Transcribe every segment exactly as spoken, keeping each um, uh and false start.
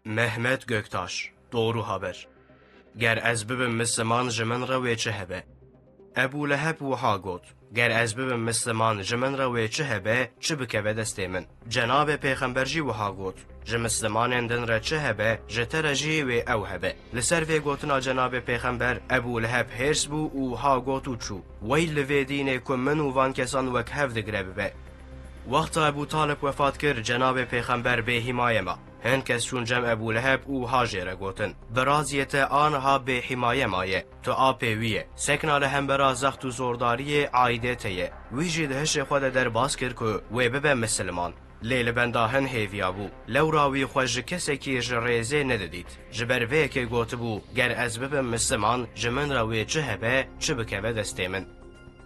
Mehmet Göktaş, Doğru Haber. Ger ez bibim misliman, ji min re wê çi hebe? Ebû Leheb wiha got, Ger ez bibim misliman, ji min re wê çi hebe, çi bikeve destê min? Cenabê Pêxember jî wiha got, Ji mislimanên din re çi hebe, ji te re jî wê ew hebe. Li ser vê gotina Cenabê Pêxember, Ebû Leheb hêrs bû û wiha got û çû, Wey li vê dînê ku min û van kesan wek hev digire bibe. Wexta Ebû Talib wefat kir, Cenabê Pêxember bêhîmaye ma. Hin kes çûn cem Ebû Leheb û wiha jê re gotin, Biraziyê te aniha bêhîmaye maye, tu apê wî ye. Sekna li hembera zext û zordariyê aîdê te ye. Wî jî di hişê xwe de derbas kir ku wê bibe misilman. Lê li benda hin hêviya bû. Lewra wî xwe ji kesekî ji rêzê nedidît. Ji ber vê yekê gotibû, Ger ez bibim misliman, ji min re wê çi hebe, çi bikeve destê min.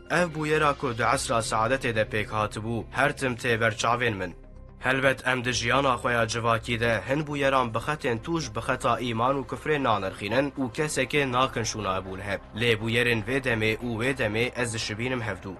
Ev bûyera ku di esra seadetê de pêk hatibû, her tim tê ber çavên min. Helbet em di jiyana xwe ya civakî de hin bûyeran bi xetên tûj bi xeta îman û kufrê nanirxînin û kesekê nakin şûna Ebû Leheb. Lê bûyerên vê demê û wê demê ez dişibînim hevdû.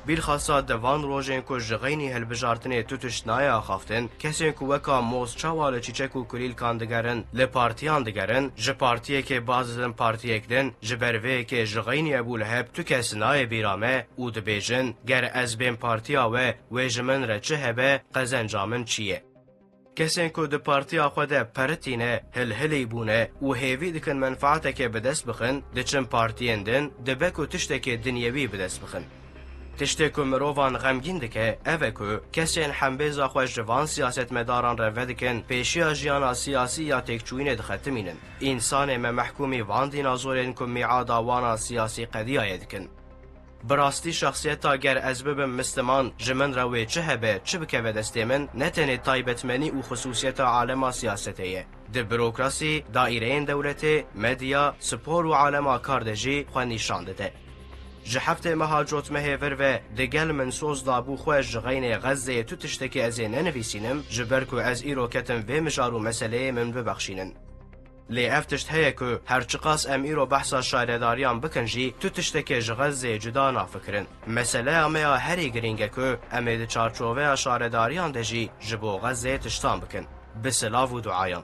Bîlxasa di van rojên ku ji xeynî hilbijartinê tu tişt nayê axaftin, kesên ku weka moz çawa li çîçek û kulîlkan digerin, li partiyan digerin, ji partiyekê baz didin partiyek din, ji ber vê yekê ji xeynî Ebû Leheb tu kes nayê bîra me û dibêjin, Ger ez bêm partiya we, wê ji min re çi hebe, qezenca min çi ye? Kesên ku di partiya xwe de peritîne, hilhilî bûne û hêvî dikin menfaeteke bi dest bixin, diçin partiyên din, dibe ku tiştekê dinyewî bi dest bixin. Tiştê ku mirovan xemgîn dike, ev e ku kesên hembêza xwe ji van siyasetmedaran re vedikin, pêşiya jiyana siyasî ya têkçûyînê dixetimînin. Însanê me mehkûmî van dînazorên ku mîada wana siyasî qediyaye dikin. Bi rastî şexsiyeta ger ez bibim misliman, ji min re wê çi hebe, çi bikeve destê min, ne tenê taybetmenî û xisûsiyeta alema siyasetê ye. Di burokrasî, daîreyên dewletê, medya, spor û alema kar de jî xwe nîşan dide. Ji heftê meha cotmehê vir ve di gel min soz dabû xwe ji xeynê Xezzeyê tu tiştekî ez ê nenivîsînim, ji ber ku ez îro ketim vê mijar û meseleyê min bibexşînin. Lê ev tişt heye ku her çiqas em îro behsa şaredariyan bikin jî, tu tiştekê ji Xezzeyê cuda nafikirin. Meseleya me ya herî girîng e ku em ê di çarçoveya şaredariyan de jî ji bo Xezzeyê tiştan bikin. Bi silav û duayan.